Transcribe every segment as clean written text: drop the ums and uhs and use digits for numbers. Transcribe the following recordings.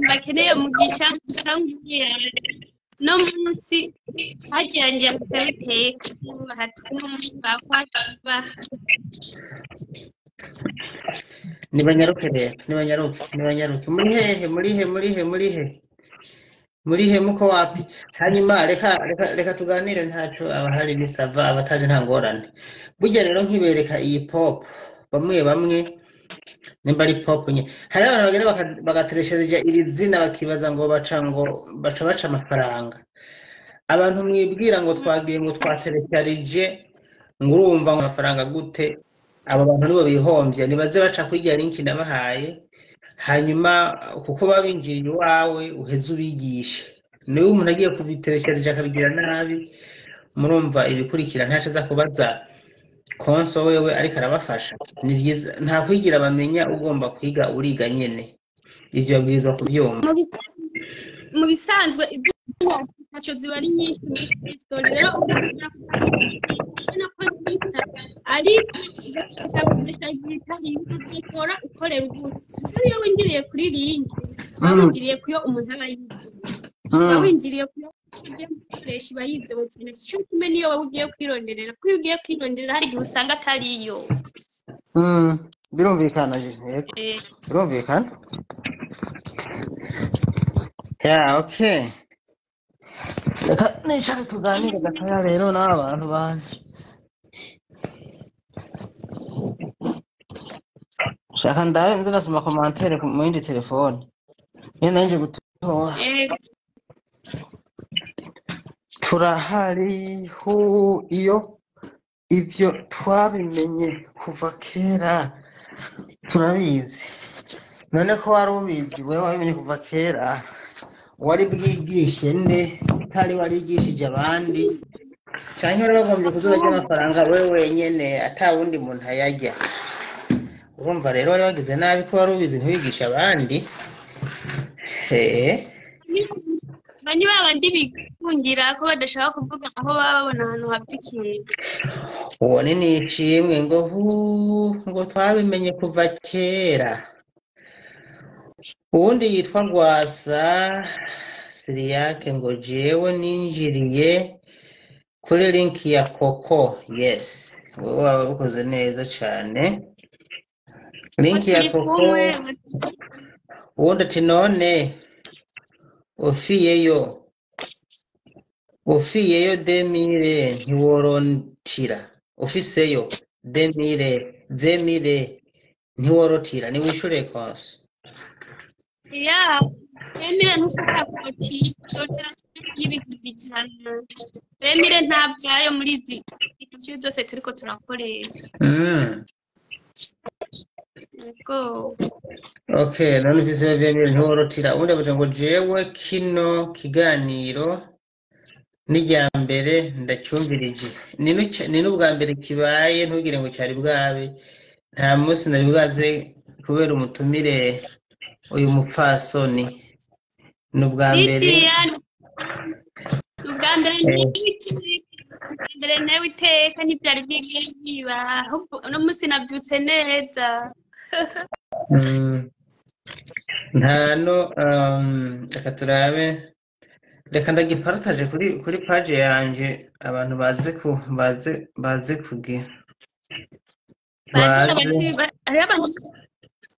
Bakeneye Mugisha no munsi hajyanje biteka bakwa. Nibanyaruke rero, nibanyaruke, nibanyaruke. Muri hehe? Muri he? Muri he? Muri he? Muri he? Muko wapi? Hanyuma reka tuganire, ntaco abahari ni ça va, abatari nta ngorane. Burya rero nkibereka iyi pop, bamwe bamwe nimba ari pop nye, hari abantu bagenda bagatereshereja iri zina, bakibaza ngo baca amafaranga. Abantu mwibwira ngo twagiye ngo twateresharije, ngo urumva ngo amafaranga gute, abo bantu nibo bihomvye. Nibaze baca kuri link nabahaye, hanyuma kuko babinjiriye iwawe uheze ubigishe. Niwe umuntu agiye kubitereshereje akabigira nabi, murumva ibikurikira. Ntaco aza kubaza konso wewe ariko arabafasha. Ni vyiza, nta kwigira bamenya, ugomba kwiga uriga nyene, ivyo babwirizwa kuvyumva. Mu bisanzwe izina application ziba ari nyinshi muri Play Store. Rero ubona ko zisa, ariko ugakoresha izitari ukora ukorera ubusa, kuko iyo winjiriye kuri link uba winjiriye kuyo umuntu aba yizewe, uba winjiriye kuyo ugiye gukoresha, iba yizewe cyane. Si cyo kimwe niyo wowe ugiye kwironderera, kuko iyo ugiye kwironderera hari igihe usanga atariyo. Birumvikana, yego. Birumvikana, yeah, okay. Reka nicare tuganire gatoya rero n'aba bantu banje. Shaka ndabe nze nasoma commentaire mu yindi telefone niyo nanje gutora. Turahari hu, iyo ivyo twabimenye kuva kera, turabizi. None ko wari ubizi, wewe wabimenye kuva kera, wari bwigishe nde utari warigishije abandi, canke wari wagombye kuza urarya amafaranga wewe wenyene ata wundi muntu ayarya? Urumva rero wari wagize nabi ko wari ubizi ntiwigishe abandi. Bani babandi bikungira ko badashaka kuvuga aho baba babona ahantu hava ikintu. Uwo ni Nishimwe ngo hu, ngo twabimenye kuva kera. Uwundi yitwa Rwasa Siriyake ngo jewe ninjiriye kuri link ya Koko. Yes, wowe waba bukoze neza cane. Ngo Link ya turi Koko. kumwe. Uwundi ati none ufiyeyo 2000 ntiworontira, ufiseyo 2000, 20,000 ntiworotira, niwishure konse. Ya, 20,000 ntushobora kurotira y'ibihumbi 100. 20,000 nta vyayo muri izi application zose turiko turakoresha. Yego. Okay, none ufiseyo 20,000 ntiworotira. Uwundi avuga ngo jewe kino kiganiro n'irya mbere ndacyumvirije, ni n'ubwa mbere kibaye, ntugire ngo cyari bwabe, nta munsi nari bwaze kubera umutumire uyu mupfasoni, ni ubwa mbere. Lidiya, ubwa mbere mbere nawe iteka ntibyari bwigere biba, ahubwo uno munsi nabyutse neza. Nta no reka turabe, reka ndagipartaje kuri page yanje, abantu baze ku baze baze kugira baze baze hariho abantu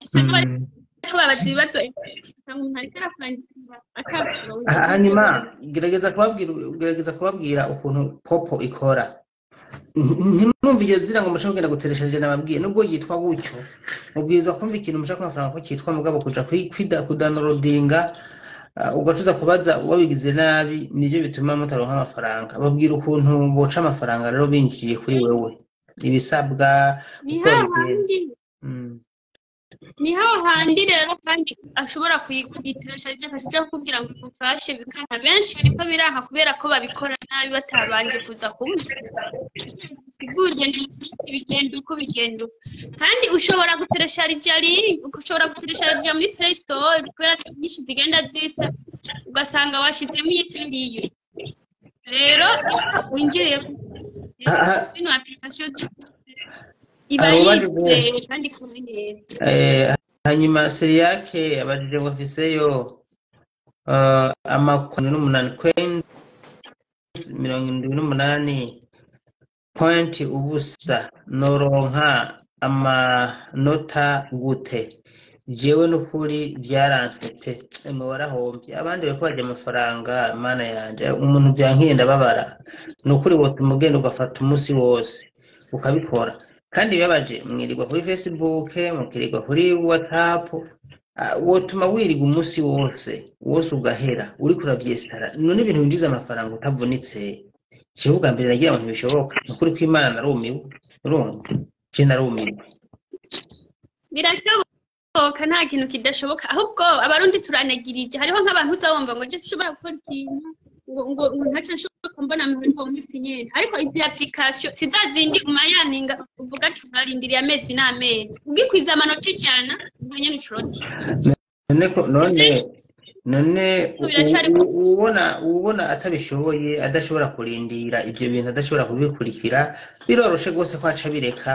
usanga bariko babaza ibibazo, usanga umuntu ariko arakwandikira atabishoboye. Hanyuma gerageza kubabwira ukuntu popo ikora. Ntimwumve iryo zina ngo muce mugenda guteresheje. Nababwiye nubwo yitwa gutyo, mubwirizwa kumva ikintu mushaka amafaranga ko cyitwa, mugabo kuja kudownloadinga ugacuza kubaza wabigize nabi, nivyo bituma mutaronka amafaranga. Babwira ukuntu boca amafaranga rero binjiye kuri wewe, ibisabwa, Ni uko babigenda. hahandi ni hahandi rero kandi ashobora kuyiteresha akajya kukubwira ngo umufashe, bikanka. Benshi biriko biranka kubera ko babikora nabi, batabanje kuza kumusigurira bigenda uko bigenda uko. Kandi ushobora guteresharija link, ushobora guteresharija muri Play Store, kubera ko nyinshi zigenda zisa, ugasanga washizemo iyitariyo. Rero winjiriye zino application iba Hari ubajije yizewe kandi ikora neza. Hanyuma Siriyake abajije ngo afiseyo Amakumi n'umunani coins 78 point ubusa, noronka amanota gute? Jewe n'ukuri vyaranse pe. Emwe warahombye, abandi bariko barya amafaranga. Mana yanje, umuntu vyankiye ndababara. Ni ukuri wotuma ugenda ugafata umunsi wose ukabikora, kandi bibabaje mwirirwa kuri Facebook, mukirirwa kuri WhatsApp. Wotuma wirirwa umunsi wose wose ugahera uriko uravyesitara. None ibintu winjiza amafaranga utavunitse, jewe ubwa mbere nagira ngo ntibishoboka. Ni ukuri kw'Imana narumiwe, urumva je narumiwe. Birashoboka, nta kintu kidashoboka. Ahubwo Abarundi turanegirije. Hariho nk'abantu uzabumva ngo je sinshobora gukora ikintu, ngo ntaco nshoboka mbona muri uwo minsi nyene. Ariko izi application si za zindi umayaninga uvuga ati urarindiriye amezi n'amezi, ugikwiza amanota 100 ubwo nyene ucuroti. None ko none Biracari uwubona atabishoboye, adashobora kurindira ivyo bintu, adashobora kubikurikira, biroroshe rwose ko aca abireka.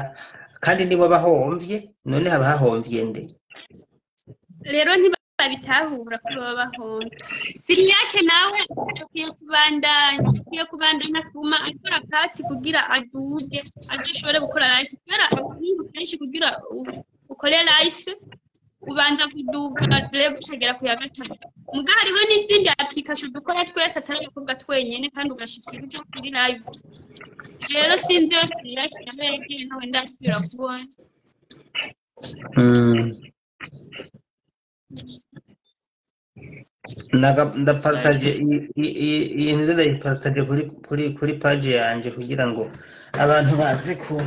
Kandi nibo bahomvye, none haba hahomvye nde? Rero ntibabitahura ko baba bahomvye. Siriyake nawe akwiye kubandanya kuma akora kati kugira aduge azoshobore gukora live, kubera abahungu kenshi kugira ukore live ubanza kuduga level ukagera ku ya gatatu. Muga hariho n'izindi application dukora twese atari abakobwa twenyene, kandi ugashikira uja kuri live. Rero sinzi yose Siriyake nawe yagiye, nawe ndasubira kubona. Ndapartage iyi nzu, ndayipartage kuri page yanje kugira ngo abantu baze ku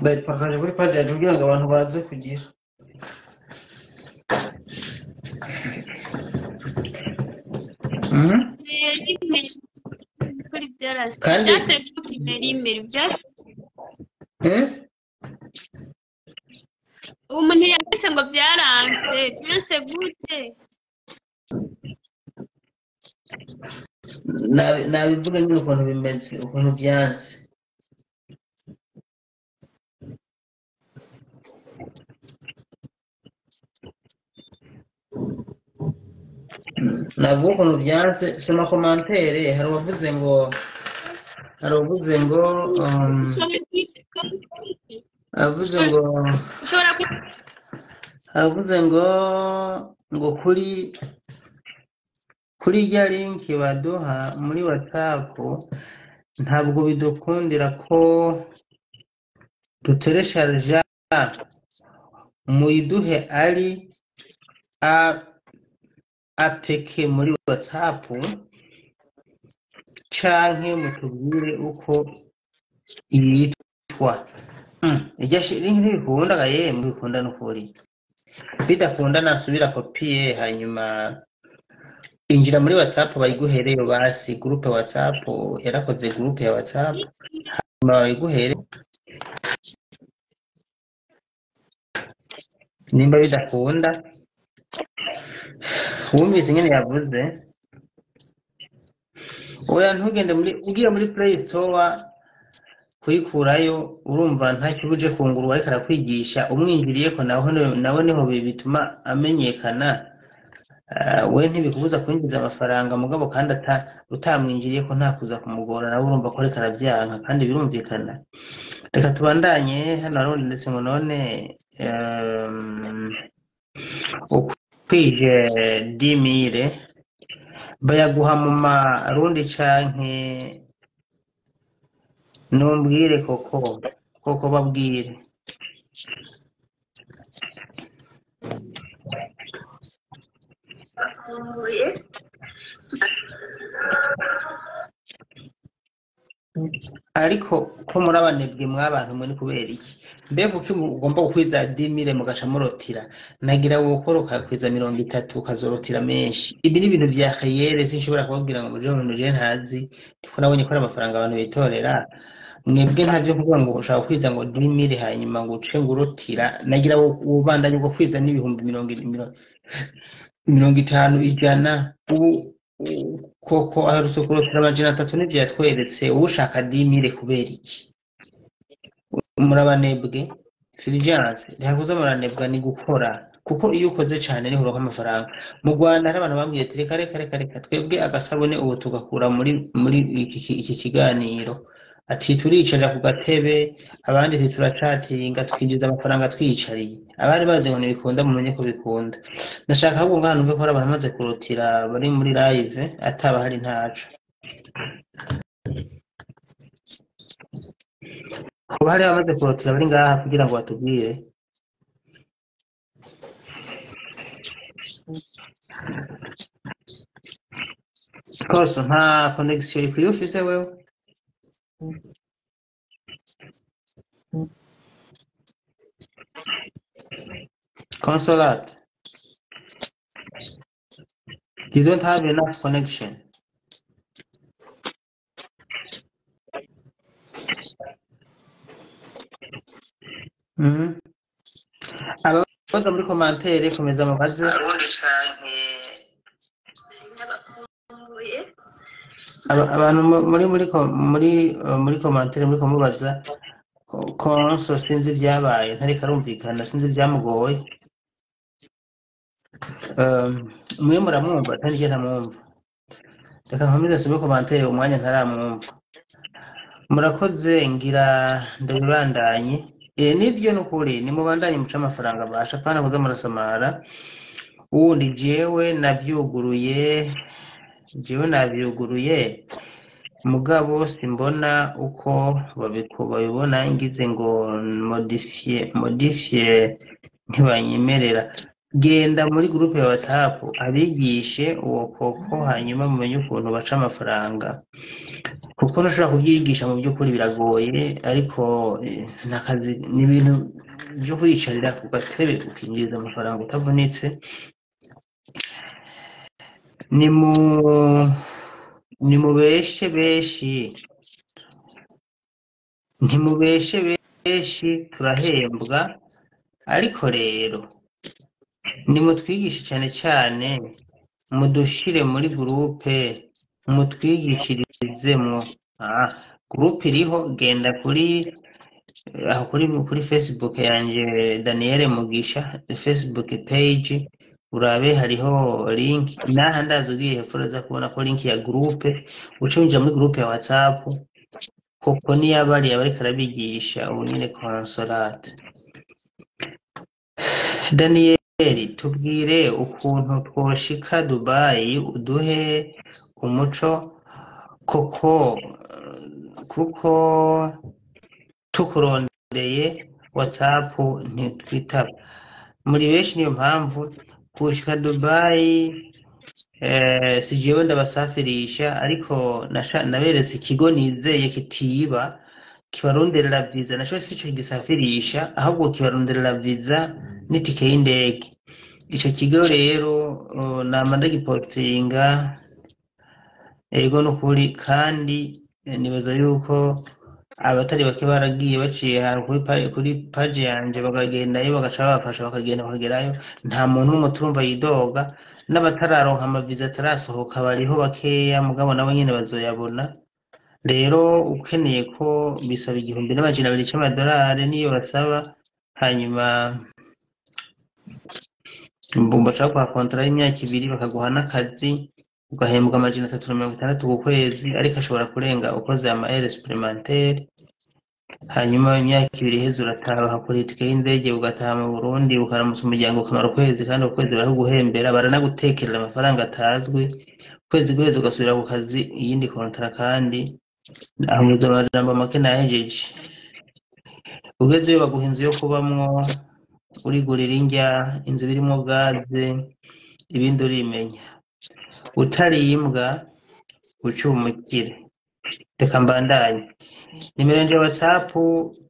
ndayipartage kuri page yanje kugira ngo abantu baze kugira. Kuri byarase Kandi byase email byase. Eh? Umuntu yanditse ngo byaranse, byanse gute? Nabivuga nyine ukuntu bimeze, ukuntu byanse. Navuga ukuntu byanse. Soma commentaire. Hari uwavuze ngo avuze ngo ushobora aravuze ngo kuri rya link baduha muri WhatsApp ntabwo bidukundira ko duteresharja, muyiduhe ari APK muri WhatsApp canke mutubwire uko yitwa. Irya link ntibikunda ga yemwe, bikunda nukuri. Bidakunda nasubira kopiye, hanyuma injira muri WhatsApp bayiguhereyo. Basi groupe WhatsApp, yarakoze groupe ya WhatsApp, hanyuma bayiguhere nimba bidakunda. Wumvise ingene yavuze? Oya, ntugende muri, ugiye muri Play Store kuyikurayo, urumva nta kibuje kungura. Ariko arakwigisha, umwinjiriyeko naho nawe niho bituma amenyekana. We ntibikubuza kwinjiza amafaranga, mugabo kandi utamwinjiriyeko nta kuza kumugora. Nawe urumva ko ariko aravyanka, kandi birumvikana. Reka tubandanye. Hano harundi ndetse ngo none ukwije 10 000 bayaguha mu marundi canke? Numbwire koko koko, babwire. Ariko ko muri abanebwe mwabantu mwe, ni kubera iki? Mbe kuki mugomba gukwiza 10 000 mugaca murotira? Nagira wokora ukakwiza 30 ukazorotira menshi. Ibi ni ibintu vya réel, sinshobora kubabwira ngo muje mu bintu je ntazi. Ndiko nabonye ko ari amafaranga abantu bitorera. Mwebwe ntavyo kuvuga ngo ushaka kwiza ngo 10 000 hanyuma ngo uce ngo urotira. Nagira ubandanye ugakwiza n'ibihumbi 50, 100. Ubu koko aherutse kurotira 300, nivyo yatweretse. Uba ushaka 10 000 kubera iki? Murabanebwe. Fulgence, ntihakuza muranebwa, ni gukora. Kuko iyo ukoze cyane niho uronka amafaranga. Mu Rwanda hari abantu bambwiye ati reka reka reka reka, twebwe agasabune ubu tugakura muri iki kiganiro, ati turicarira ku gatebe, abandi ati turacatinga twinjiza amafaranga twiyicariye. Abari bazi ngo ntibikunda, mumenye ko bikunda. Ndashaka ahubwo ngaha numve ko hari abantu bamaze kurutira bari muri live, ataba hari ntaco. Kuba hari abamaze kurutira bari ngaha kugira ngo batubwire. Kose nta connection ikwiye ufise wewe. Consolate, you don't have enough connection. Ababaza muri commentaire, komeza mubaze. N'abakumbuye. Abantu muri commentaire muri kumubaza konso, sinzi ibyabaye, ntariko arumvikana, sinzi ibyamugoye. Mwe muramwumva kandi njye ntamwumva. Reka nkomeze nsome commentaire umwanya ntaramwumva. Murakoze, ngira ndabibandanye. Nivyo nukuri nimubandanye muce amafaranga basha, apana kuza murasamara. Uwundi jewe navyuguruye mugabo simbona uko babibona, ngize ngo modifie ntibanyemerera. Genda muri groupe ya WhatsApp abigishe uwo koko, hanyuma mumenye ukuntu baca amafaranga, kuko ntushobora kubyigisha mu by'ukuri biragoye, ariko nakazi ni ibintu byo kwiyicarira ku gatebe ukinjiriza amafaranga utavunitse. Nimubeshe benshi, ntimubeshe benshi, turahembwa, ariko rero nimutwigishe cyane cyane, mudushire muri groupe mutwigishirizemwo. Groupe iriho, genda kuri aho kuri Facebook yanje Daniel Mugisha, Facebook page, urabe hariho link. Naha ndazi ugiye hepfo uraza kubona ko link ya groupe, uce winjira muri groupe ya WhatsApp, koko niyabariye abariko arabigisha ubu nyene Consolate. Daniel, tubwire ukuntu twoshika Dubai, uduhe umuco koko, kuko tukurondeye WhatsApp ntitwitaba. Muri benshi niyo mpamvu kushika Dubai, si jewe ndabasafirisha, ariko naberetse ikigo nizeye kitiba kibaronderera visa, naco sico gisafirisha, ahubwo kibaronderera visa n'itike y'indege. Ico kigo rero nama ndagipostinga, ego nukuri, kandi nibaza yuko abatari bake baragiye baciye ahantu kuri page yanje bakagendayo, bagaca babafasha bakagenda bakagerayo. Nta muntu n'umwe turumva yidoga, n'abatararonka amaviza atarasohoka bariho bakeya, mugabo nabo nyene bazoyabona. Rero ukeneye ko bisaba 1200 c'amadolari niyo basaba, hanyuma bashaka kuha kontara y'imyaka 2 bakaguha n'akazi, ugahembwa 360 ku kwezi, ariko ashobora kurenga ukoze ama heures supplémentaires. Hanyuma imyaka 2 iheze urataha, bakakuriha itike y'indege ugataha mu Burundi, ukaramutsa umuryango ukamara ukwezi, kandi ukwezi barakuguhembera, baranagutekerera amafaranga atazwi. Ukwezi guheze ugasubira ku kazi, iyindi kontara kandi. Ahuza amajambo make nahejeje. Ugezeyo baguha inzu yo kubamwo, urigurira indya, inzu irimwo gaze, ibindi urimenya. Utariye imbwa uca umukire. Reka mbandanye. Nimero yanje ya WhatsApp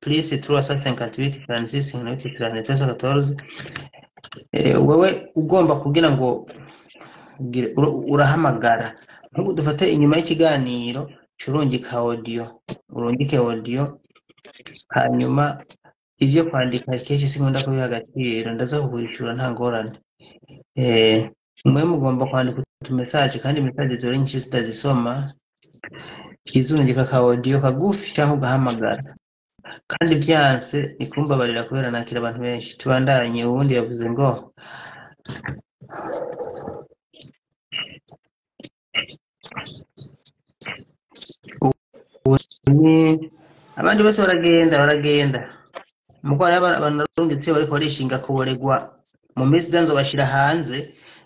plus 358 46 58 34. Wewe ugomba kugira ngo urahamagara. Nkubu dufate inyuma y'ikiganiro curungika audio, urungike audio, hanyuma ivyo kwandika kenshi sinkunda kubiha agaciro, ndaza kukwishura nta ngorane. Mwe mugomba kwandika utu message, kandi message ziba ari nyinshi zitazisoma, kizungika ka audio kagufi cyangwa ugahamagara. Kandi vyanse ni kumbabarira kubera nakira abantu benshi. Tubandanye. Uwundi yavuze ngo abandi bose baragenda muko hariho abantu narungitse bariko barishinga kuboregwa mu minsi iza nzobashira hanze.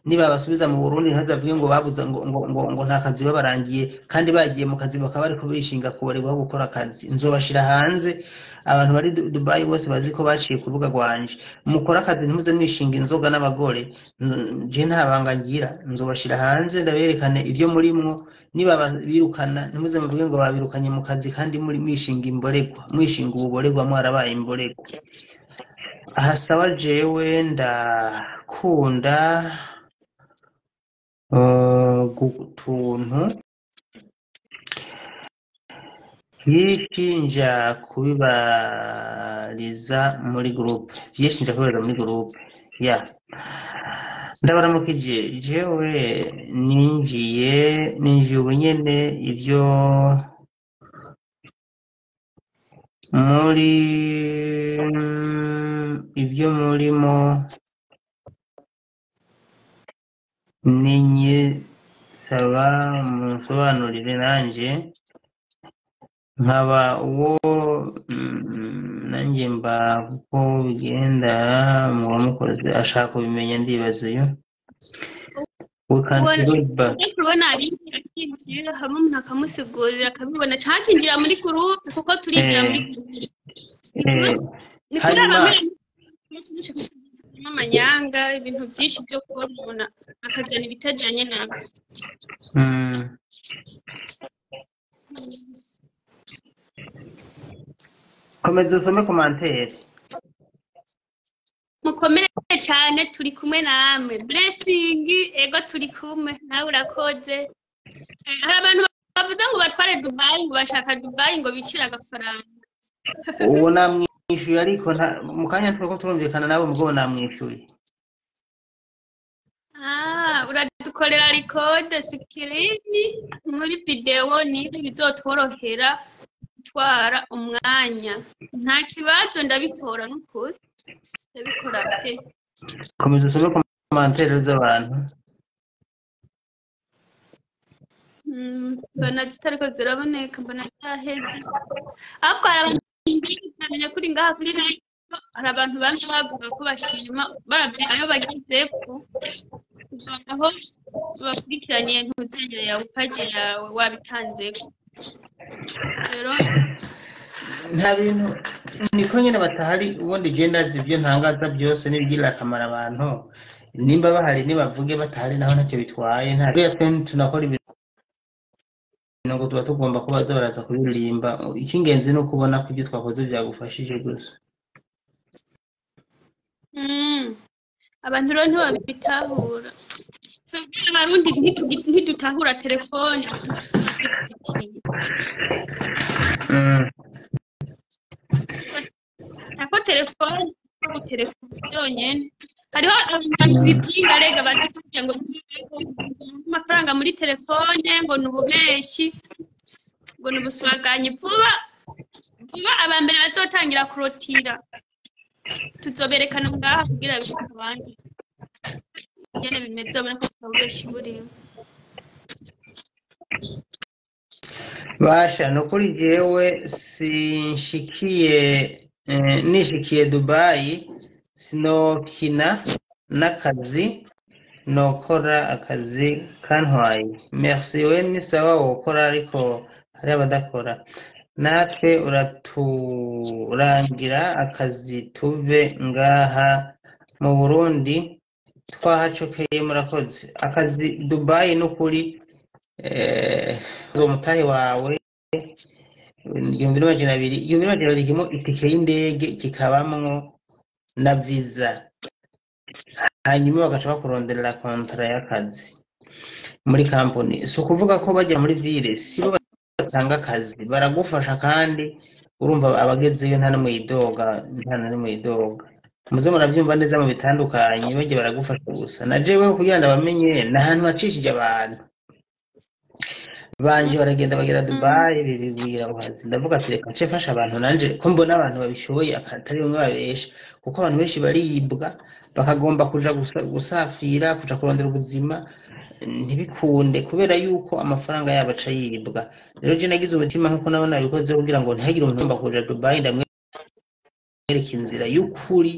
Nibabasubiza mu Burundi ntibazavuge ngo babuze ngo nta kazi babarangiye, kandi bagiye mu kazi bakaba bariko bishinga kuboregwa aho gukora akazi. Nzobashira hanze abantu bari Dubai bose bazi ko baciye ku rubuga rwanje. Mukora akazi ntimuze mwishinga inzoga n'abagore. Je nta banga ngira, nzobashira hanze ndaberekane ivyo murimwo. Nibabirukana ntimuze muvuge ngo babirukanye mu kazi kandi muri mwishinga imboregwa, mwishinga ububoregwa, mwarabaye imboregwa. Aha sawa, jewe ndakunda utuntu vyinshi nja kubibariza muri groupe, vyinshi nja kubibariza muri groupe ya ndabaramukije. Jewe ninjiye ubu nyene ivyo muri ibyo murimo ninye saba munsobanurire nanje nkaba uwo nanjye mba kuko bigenda muba mukoze ashaka kubimenya ndibaza uyu we can Ubona go back. kubona akinjira hamwe umuntu akamusigurira akabibona, canke akinjira muri groupe kuko turigira muri groupe. Ni kuri Hanyuma abamera amanyanga, ibintu byinshi byo kubona umuntu akazana ibitajanye nabyo. Komeza usome commentaire. Mukomere cyane, turi kumwe namwe. Blessing, ego turi kumwe nawe, urakoze. Hari abantu bavuze ngo batware Dubai, ngo bashaka Dubai, ngo bicire agafaranga. Uwo namwishuye, ariko mu kanya twako turumvikana nabo, mugabo namwishuye. Ah, uradukorera record screen muri video niho bizotworohera gutwara umwanya. Nta kibazo, ndabikora n'ukuri, ndabikora pe. Komeza usome commentaire z'abantu. Mbona zitariko ziraboneka, mbona zaheze. Ariko hari abantu ntamenya kuri ngaha kuri radio, hari abantu bamwe bavuga ko bashima baravye ayo bagezeko kuva aho bakurikiraniye ntuzenya yawe paje yawe wabitanzeko rero. Nta bintu niko nyine batahari. Ubundi je ndazi ibyo ntangaza byose n'ibigirira akamaro abantu. Nimba bahari nibavuge, batahari naho ntacyo bitwaye. Nta buriya twe tunakora ibintu ngo tuba tugomba kubaza baraza kubiririmba. Icy'ingenzi ni uko ubona ko ibyo twakoze byagufashije gusa. Abantu rero ntibabitahura. Twebwe Abarundi ntidutahura telefone zifitiye. Ako telefone ko telefone byonyene, hariho abantu bibyimba rega bazi kugira ngo amafaranga muri telefone ngo ni ububeshi, ngo ni ubuswaganyi. Vuba vuba abambere bazotangira kurotira tuzoberekana ngaha kugira bishike abandi ingene bimeze, babone ko ata bubeshi burimo. Basha, ni ukuri jewe sinshikiye nishikiye Dubai sinokina n'akazi, nokora akazi kantwaye. Merci, we ni sawa wokora, ariko hari abadakora. Natwe uraturangira akazi tuve ngaha mu Burundi twahacokeye. Murakoze. Akazi Dubai n'ukuri uwo mutahe wawe 1200, 1200 kirimo itike y'indege, kikabamwo na visa, hanyuma bagaca bakuronderera contrat y'akazi muri kampani. Si ukuvuga ko bajya muri ville sibo batanga akazi, baragufasha. Kandi urumva abagezeyo nta n'umwe yidoga, nta n'umwe yidoga. Muze muravyumva neza mu bitandukanye, bajya baragufasha gusa. Na jewe kugira ngo bamenye ni ahantu nacishije abantu. Banje baragenda bagera Dubai bibwira uhazi. Ndavuga ati reka nce mfasha abantu nanje ko mbona abantu babishoboye atari bamwe babesha, kuko abantu benshi baribwa bakagomba kuja gusafira kuja kurondera ubuzima ntibikunde kubera yuko amafaranga yabo aca yibwa. Rero je nagize umutima nkuko nabo nabikoze kugira ngo ntihagire umuntu ugomba kuja Dubai, ndamwereka inzira y'ukuri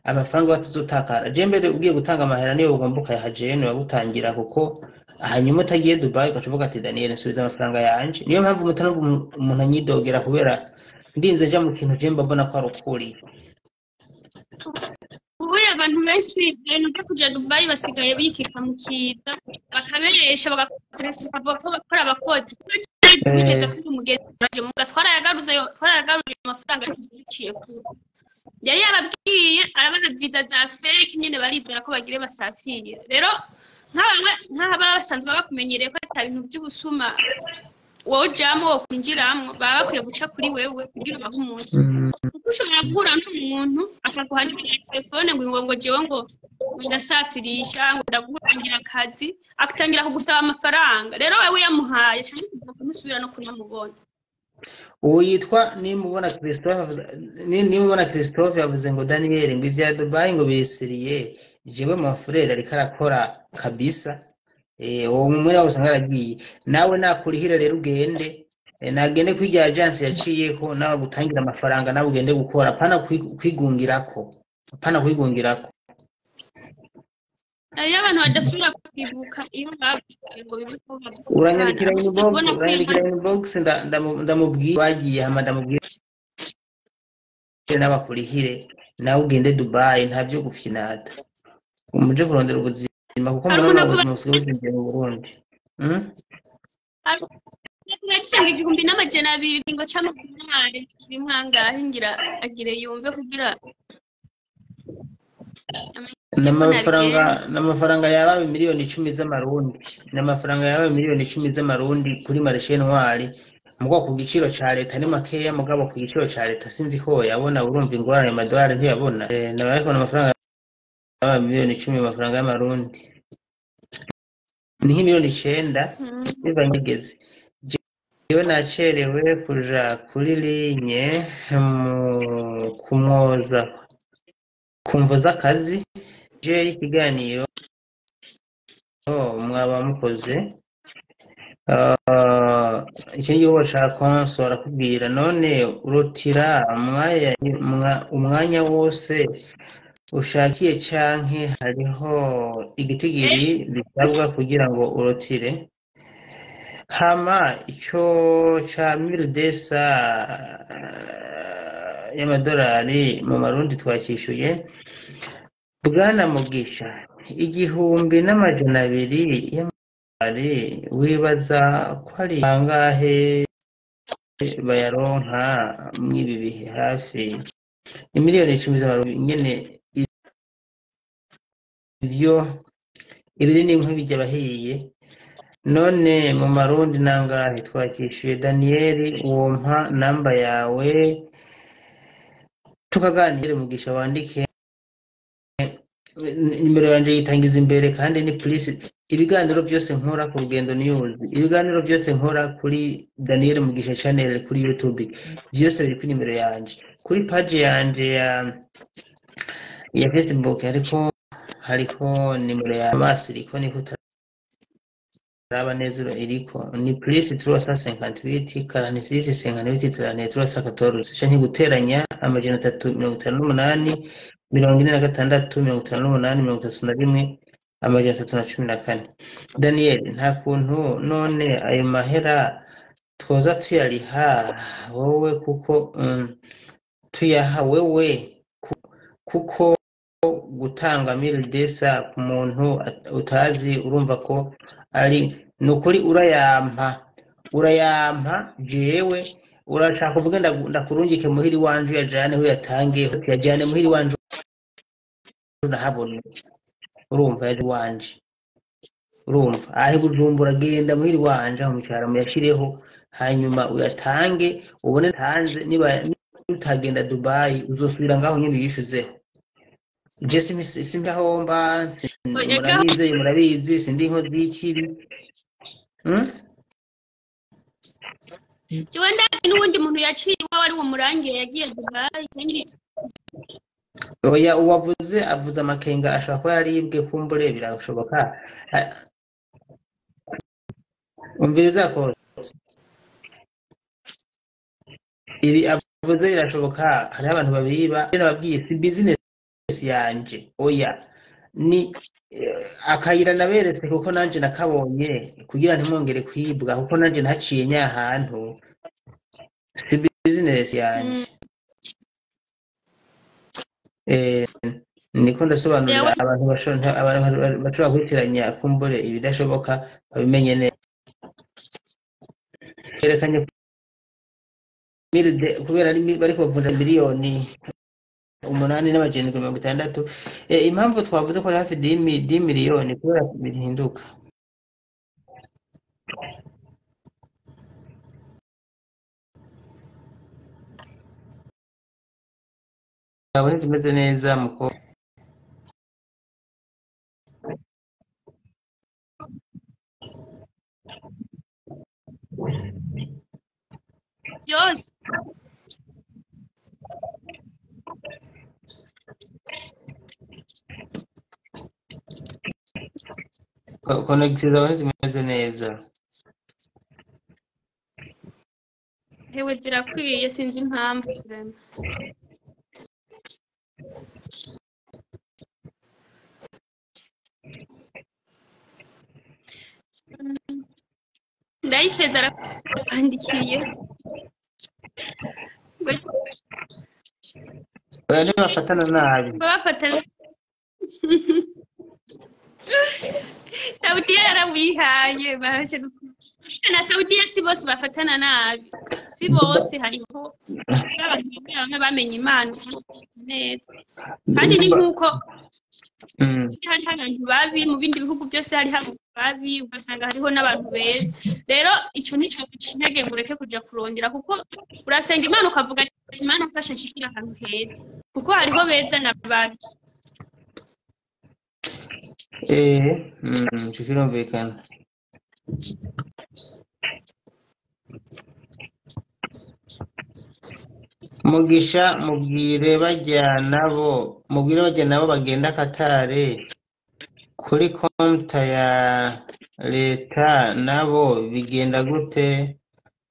amafaranga batuzotakara. Je mbere ugiye gutanga amahera niyo ugomba ukayaha jewe nibagutangira, kuko hanyuma utagiye Dubai ugaca uvuga ati Daniel nsubiza amafaranga yanje. Niyo mpamvu mutanumva umuntu anyidogera kubera ndinze nja mu kintu je mba mbona ko ari ukuri. Ubu abantu benshi ibintu byo kuja Dubai basigaye bikika mu kiza, bakaberesha, bagakoresha, bakavuga ko bakora abakozi. Tugeze kuri umugenzi wanje muga twarayagaruje amafaranga yaciye kure. Yari yababwiye arabaha viza za fake nyene, barizera ko bagire basafire. Rero nk'aba baba basanzwe bakumenyereye ko ata bintu by'ubusuma wojamwo wokwinjiramwo, baba bakwiye guca kuri wewe kugira ubahe umunsi, kuko ushobora guhura n'umuntu akaguha nimero ya telefone ngo jewe ngo ndasafirisha, ngo ndagurangira akazi, agatangira kugusaba amafaranga. Rero wewe uyamuhaye canke kumusubira no kuyamubona. Ubu yitwa Nimubona Christophe, Nimubona Christophe yavuze ngo Daniel ngo ibya Dubai ngo bisiriye, jewe mon frère ariko arakora kabisa. Uwo mumwe nawe usanga aragiye nawe nakurihira. Rero ugende, nagende kuri agence yaciyeko nawe gutangira amafaranga, nawe ugende gukora, apana kwigungirako, apana kwigungirako. Hariyo abantu badasubira kwibuka iyo bavuye ngo bibuke aho bavuye. Uranyandikira Abana inbox, kubona ko uranyandikira inbox, ndamubwira bagiye, hama ndamubwire n'abakurihire nawe ugende Dubai, nta byo gufinata, umuje kurondera ubuzima kuko Hari murabona umuntu ubuzima busigaye buzimvye mu Burundi. Turakisanga 1200 ngo c'amadolari kirimwo angahe, ngira agire yumve kugira amenye ko N'amafaranga nabigenza. N'amafaranga yaba 10 miliyoni z'amarundi, n'amafaranga yaba 10 miliyoni z'amarundi kuri marché noir. Mugabo ku giciro ca leta ni makeya, mugabo ku giciro ca leta sinzi ko yabona. Urumva ingorane, amadolari ntiyabona. Ariko n'amafaranga yaba 10 miliyoni, amafaranga y'amarundi ni nk'imiliyoni 9 bivanye igeze. Jewe nacerewe kuja kuri ligne mu kumwoza kumvo z'akazi. Je ikiganiro mwaba mukoze. Iki ni igikorwa ca konso arakubwira none urotira umwanya wose ushakiye canke hariho igitigiri bisabwa kugira ngo urotire? Hama ico ca 1200 y'amadolari mu marundi twakishuye. Bwana Mugisha, 1200 y'amadolari wibaza ko ari bangahe bayaronka mw'ibi bihe? Hafi 10 miliyoni z'amarundi nyene. Ivyo ibiri n'inkwi bijya abahiye. None mu marundi nangahe? Twakishuye. Daniyeli, wompa namba yawe tukaganira? Mugisha, wandike nimero yanje, yitangiza imbere kandi ni plus. Ibiganiro byose nkora ku Rugendo News, ibiganiro byose nkora kuri Daniel Mugisha Channel kuri YouTube, byose biri kuri nimero yanje kuri page yanje ya Facebook. Hariko nimero ya basi iriko, niko utaraba neza iriko ni plus 358 46 58 33 314, canke guteranya 358 46 58 31 314. Daniel, nta kuntu none ayo mahera twoza tuyariha wowe, kuko tuyaha wewe, kuko gutanga 1200 ku muntu utazi, urumva ko ari nukuri. Urayampa, urayampa jewe. Urashaka kuvuga ndakurungike muhiri wanje uyajane, uyatange, uyajane muhiri wanje urahabona. Urumva yari wanje, urumva aho Bujumbura, genda muhiri wanje aho mucyaro muyashireho, hanyuma uyatange ubone tanze. Niba utagenda Dubai uzosubira ngaho nyine uyishuzeho. Je simpahomba, Oya. Murabizeye, murabizi, sindi inkozi y'ikibi. Jewe ndazi n'uwundi muntu yaciye iwawe ari umurangiye yagiye Dubai kandi. Oya, uwavuze avuze amakenga, ashobora kuba yaribwe, kumbure birashoboka. Umviriza ko ibi avuze birashoboka, hariho abantu babiba. Nababwiye si business yanje, oya, ni akayira naberetse kuko nanje nakabonye kugira ntimwongere kwibwa, kuko nanje naciye nyahantu, si business yanje. Niko ndasobanurira abantu bashobora kwitiranya kumbure ibidashoboka babimenye neza. Yerekanye kubera bariko bavunja 8,760,000. Impamvu twavuze ko ari hafi di miliyoni kubera bihinduka. Abone zimeze neza muko byose. Connection zawe zimeze neza. Hewe zirakwiye, sinzi impamvu. Ndayiteza arakwandikiye. Oya, ntibafatana nabi. Bafatana. Saudiya yarawihaye baje na Saudiya, si bose bafatana nabi, si bose, hariho abantu bamwe bamenye Imana neza, kandi ni nk'uko hariho abantu babi mu bindi bihugu byose, hariho abantu babi ugasanga hariho n'abantu beza. Rero ico nico guca intege ngo ureke kuja kurondera, kuko urasenga Imana ukavuga ati Imana mfashe nshikire ahantu heza, kuko hariho beza na babi. Ico kirumvikana. Mugisha mubwire bajya nabo bagenda Katare kuri konta ya leta, nabo bigenda gute?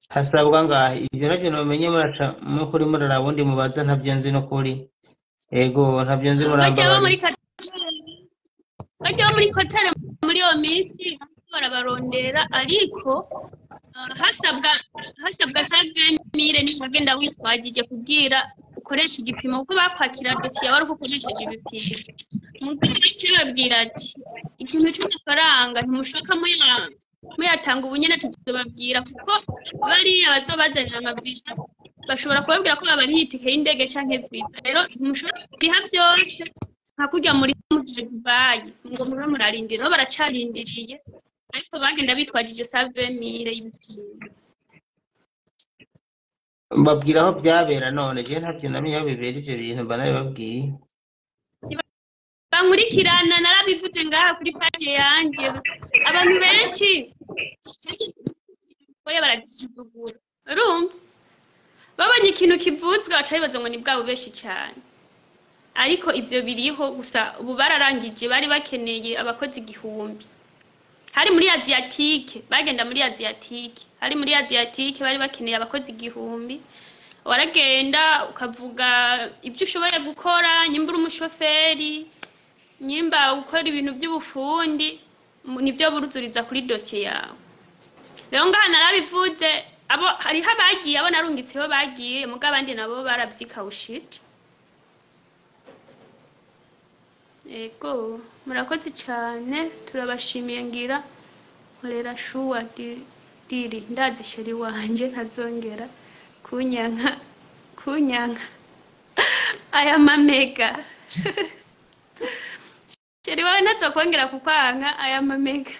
Hasabwa ngahe? Ibyo navyo nomenye muraca mukuri muraraba undi mubaza, ntavyo nzi n'ukuri. Ego ntavyo nzi, murambabarira. Bajya bo muri Katare muri iyo minsi barabarondera, ariko hasabwa 120,000 niba wagenda witwagije kubwira ukoresha igipimo, kuko bakwakira dosiye wari uko ukoresheje ibipimo. Mubwira babwira ati ikintu cy'amafaranga ntimushoka muyatanga ubu nyene, tuzobabwira, kuko bariya bazobazanira amavisa bashobora kubabwira ko babariye itike y'indege canke visa. Rero ntimushobora kuriha byose nka kurya muri Dubai ngo mube murarindira, bo baracarindiriye, ariko bagenda bitwajije 120,000 y'ibipimo. Mbabwira aho byabera none je ntavyo namenye aho bibera ivyo bintu, mba nabibabwiye. Bankurikirana narabivuze ngaha kuri page yanje, abantu benshi oya baradisuzugura, urumva babonye ikintu kivuzwe baca bibaza ngo ni bwabo benshi cyane, ariko ivyo biriho gusa. Ubu bararangije, bari bakeneye abakozi 1000, hari muri Asiatique, bagenda muri Asiatique, hari muri Asiatique bari bakeneye abakozi 1000. Waragenda ukavuga ibyo ushoboye gukora, nyimba uri umushoferi, nyimba ukora ibintu by'ubufundi, nivyo buruzuriza kuri dosiye yawe. Rero ngaha narabivuze, abo hariho abagiye, abo narungitseho bagiye, muga abandi nabo baravyikawushije. Ego murakoze cyane, turabashimiye. Ngira nkorera shuwa diri, ndazi sheri wanje ntazongera kunyanka aya mamega. Sheri wawe ntazokongera kukwanka aya mamega.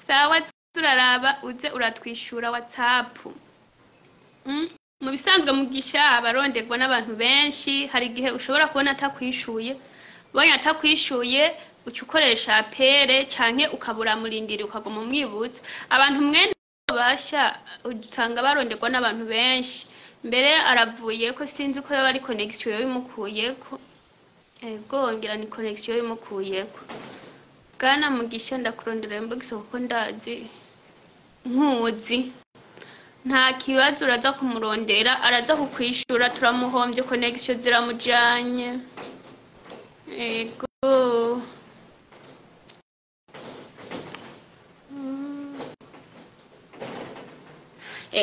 Sawa, turaraba uze uratwishura WhatsApp. Mu bisanzwe Mugisha abaronderwa n'abantu benshi, hari igihe ushobora kubona atakwishuye, ubonye atakwishuye uca ukoresha pere canke ukabura murindiri ukaguma umwibutsa. Abantu mwe Basha usanga baronderwa n'abantu benshi. Mbere aravuye ko sinzi ko yoba ari connection yabimukuyeko. Ego, ngira ni connection yabimukuyeko. Bwana Mugisha, ndakurondera inbox kuko ndazi nkuzi. Nta kibazo, uraza kumurondera araza kukwishura. Turamuhombye, connection ziramujanye. Ego.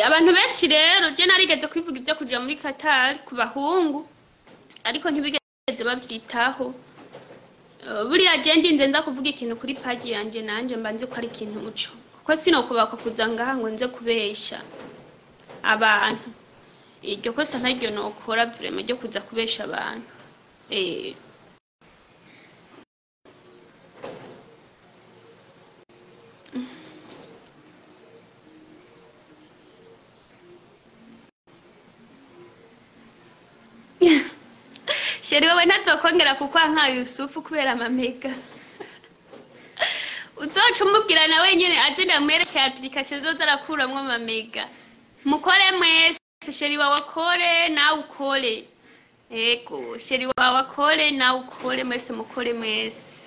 Abantu benshi rero, je narigeze kwivuga ibyo kuja muri Qatar ku bahungu, ariko ntibigeze bavyitaho. Buriya je ndinze nza kuvuga ikintu kuri page yanje, nanje mba nzi ko ari ikintu uco, kuko sinokubaka kuza ngaha ngo nze kubesha abantu. Iryo kosa ntaryo nokora vraiment, ryo kuza kubesha abantu. Chéri wewe ntazokongera kukwanka Yusufu kubera amamega. Uzoca umubwira na wenyene aze ndamwereke application zoza arakuramwo amamega. Mukore mwese, chéri wawe akore, nawe ukore. Ego, chéri wawe akore, nawe ukore, mwese mukore mwese.